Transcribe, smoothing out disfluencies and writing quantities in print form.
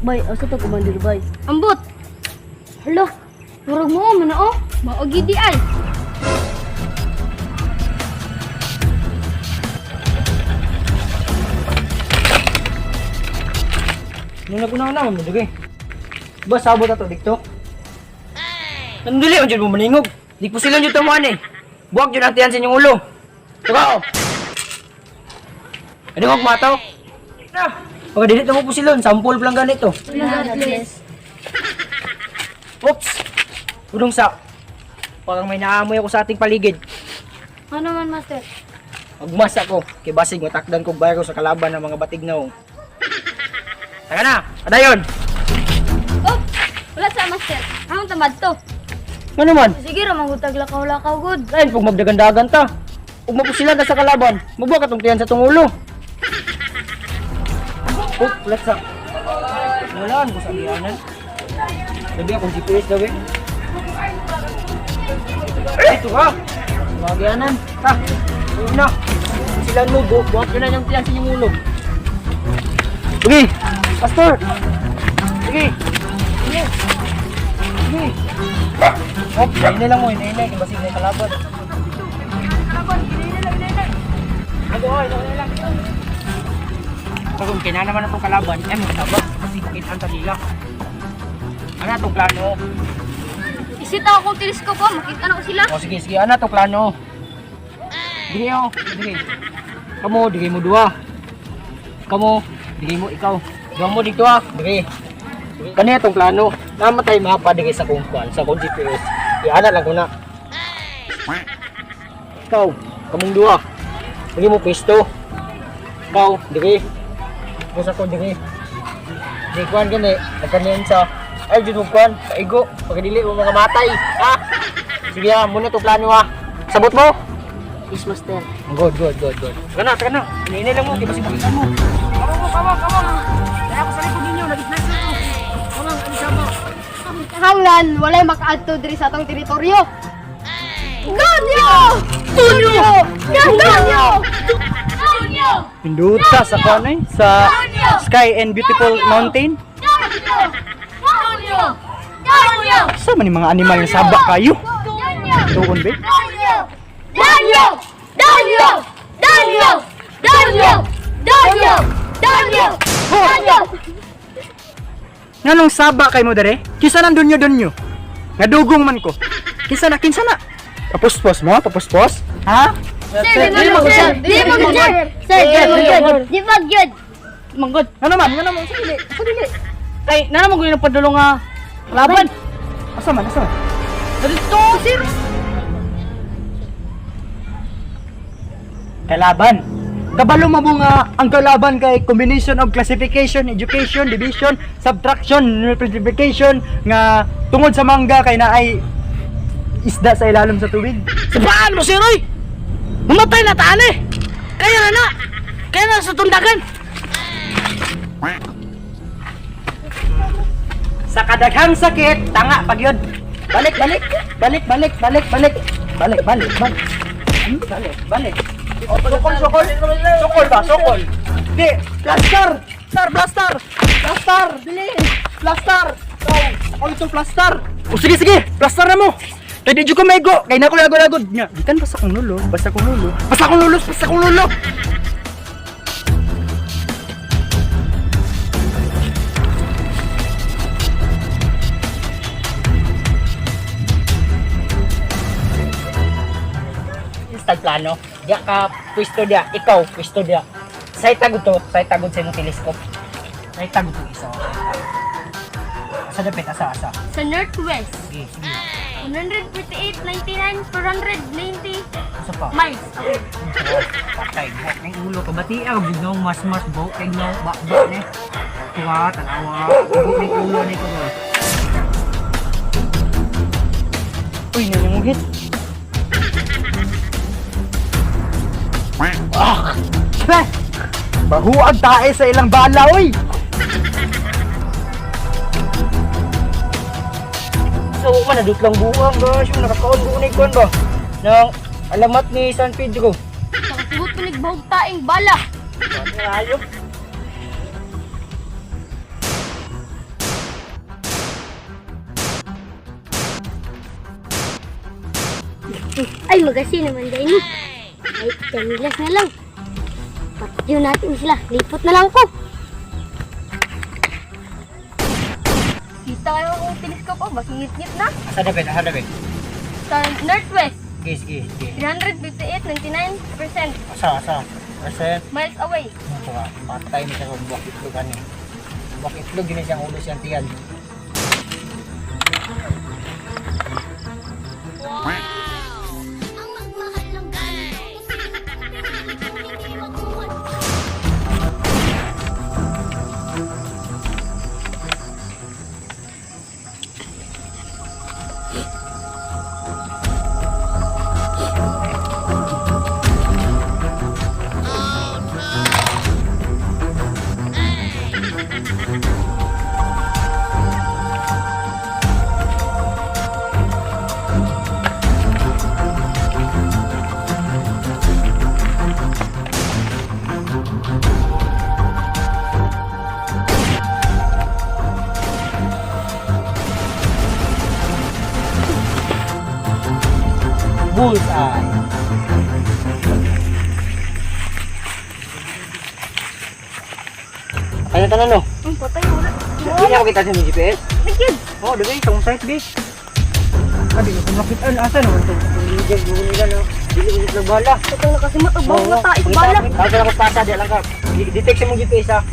Bay, asa to commander bay? Ambot. Hala, murag mo man na oh. Mao gidi ay. Nung naguna na mo dugay. Ba sabot ato dikto. Nandili man jud mo maningog. Di po sila jud tamuan eh. Buwag jud ang tiyan sa inyong ulo. Tuka oh. Ano kog mataw? Na. Pag dili na mo po silon, sample pa lang ganito. God bless. Oops. Udong sa. Parang may naamoy ako sa ating paligid. Ano man, master? Magmasa ko, kay basig matakdan kog bayro sa kalaban ng mga batignaw. Taka na, adayon. Oh, wala sa master. Among tamad to. Ano man? Sige ra mangutag lakaw-lakaw gud. Lain pag magdagandagan ta. Ug mapusilan ta sa kalaban, mabuwa ka tong tiyan sa tong ulo. Oh, let's up. Walaan ko sa agianan. Labi akong GPS daw eh. Eh, ito ka! Mga agianan. Ta, una. Silan mo, buwak yun na yung tiyan sa inyong ulo. Sige, Pastor! Sige! Sige! Sige! Oh, hinay lang mo, hinay-hinay. Basig na yung kalaban. Kung kina naman itong kalaban, eh magtaba. Kasi kitaan ta nila. Ano itong plano? Isita akong telescope oh, makita na ko sila. O sige, sige, ano itong plano? Sige oh, sige. Kamu, digay mo dua. Kamu, digay mo ikaw. Duha mo dito ah, digay. Kani itong plano. Namatay mapa digay sa kung kuan, sa kung GPS. Iana lang ko na. Ikaw, kamong duha. Digay mo pwesto. Ikaw, digay. Gusto ko digay. Di kuan gani, nagkanian sa ay jud mo kuan, kaigo, pagdili mo mga matay. Ha? Sige ah, muna to plano ah. Sabot mo? Yes, master. Good, good, good, good. Taka na, taka na. Hinay lang mo, kay basi makita mo. Kawa mo, kawa, kawa. Kaya ako sa likod ninyo, nag-flash na ko. Kawa, ano sa mo? Hanglan, walay makaadto diri sa atong teritoryo. Donyo! Donyo! Donyo! Donyo! Pinduta sa kuan eh, sa Sky and Beautiful Mountain. Donyo! Donyo! Donyo! Sa man ni mga animal nga saba kayo. Donyo! Tuon ba? Donyo! Donyo! Donyo! Donyo! Donyo! Donyo! Donyo! Donyo! Nganong saba kay mo dere? Kisa nang dunyo dunyo. Nga dugong man ko. Kinsa na kinsa na? Papuspos mo, papuspos? Ha? Sir, di mo sir! Di mo sir! Sir, di mo Di mo gyud! Manggod. Ano man? Ngano man? Sa dili, sa dili. Ay, na naman ko yung padulong nga laban. Asa man? Asa man? Dito, sir. Kalaban. Kabalo mo nga ang kalaban kay combination of classification, education, division, subtraction, multiplication nga tungod sa mangga kay naay isda sa ilalim sa tubig. Sabaan mo, sir, oy. Mamatay na taan eh. Kaya na na. Kaya na sa tundagan. Sa kadaghang sakit, tanga pag yun. Balik, balik, balik, balik, balik, balik, balik, balik, balik, balik, balik. Oh, sukol, sukol, sukol ba, sukol. Di, plaster, plaster, plaster, plaster, dili, plaster. Oh, ako itong plaster. Oh, sige, sige, plaster na mo. Kaya di ko maigo, kay na ko lagod-lagod. Nga, gikan basta kong lulo, basta kong lulo, basta kong lulo, basta kong lulo. Instant plano. Diya ka, pwesto diya. Ikaw, pwesto diya. Say tagod to, say tagod sa imong telescope. Say tagod to isa. Asa dapit, asa, asa. Sa northwest, Sige, sige. 148, 99, 490 Asa pa? miles. Patay, buhok ng ulo. Kabati, ah, bugnaw, mas-mas, buhok, tignaw, ba-ba, ni. Tuwa, tanawa. Buhok ng ulo ni ko. Uy, nangunguhit. Ah! Be! Bahuag tae sa ilang bala, oy! So, man, nadut lang buang, guys. Yung nakakaon buong ni Kwan ba? Nang alamat ni San Pedro. Nakasugot ko bahog taing bala. Ayop. Ay, magasin naman dahil ni. Ay, kamilas na lang. Patyo natin sila. Lipot na lang ko. Kita kayo akong telescope oh, bakingit-ngit na. Asa na ben? Asa na ben? Sa northwest, Sige, sige, sige. 358.99% Asa, asa. Asa. miles away. Ito ka. Patay ni siya kung buwak itlog ani. Buwak itlog yun siyang ulo siyang tiyan. Bullseye. Ano tanan no? Ang patay, wala. Hindi na kita sa mga GPS. Thank you. Oh, dili sa site bi. Adi ko makitaan asa naman to. Hindi ko nila no. Dili ko sila bala. Itong nakasimot, oh, bawo nga tais bala. Kaya lang ko pasa di lang ka. Detect sa mong GPS ah.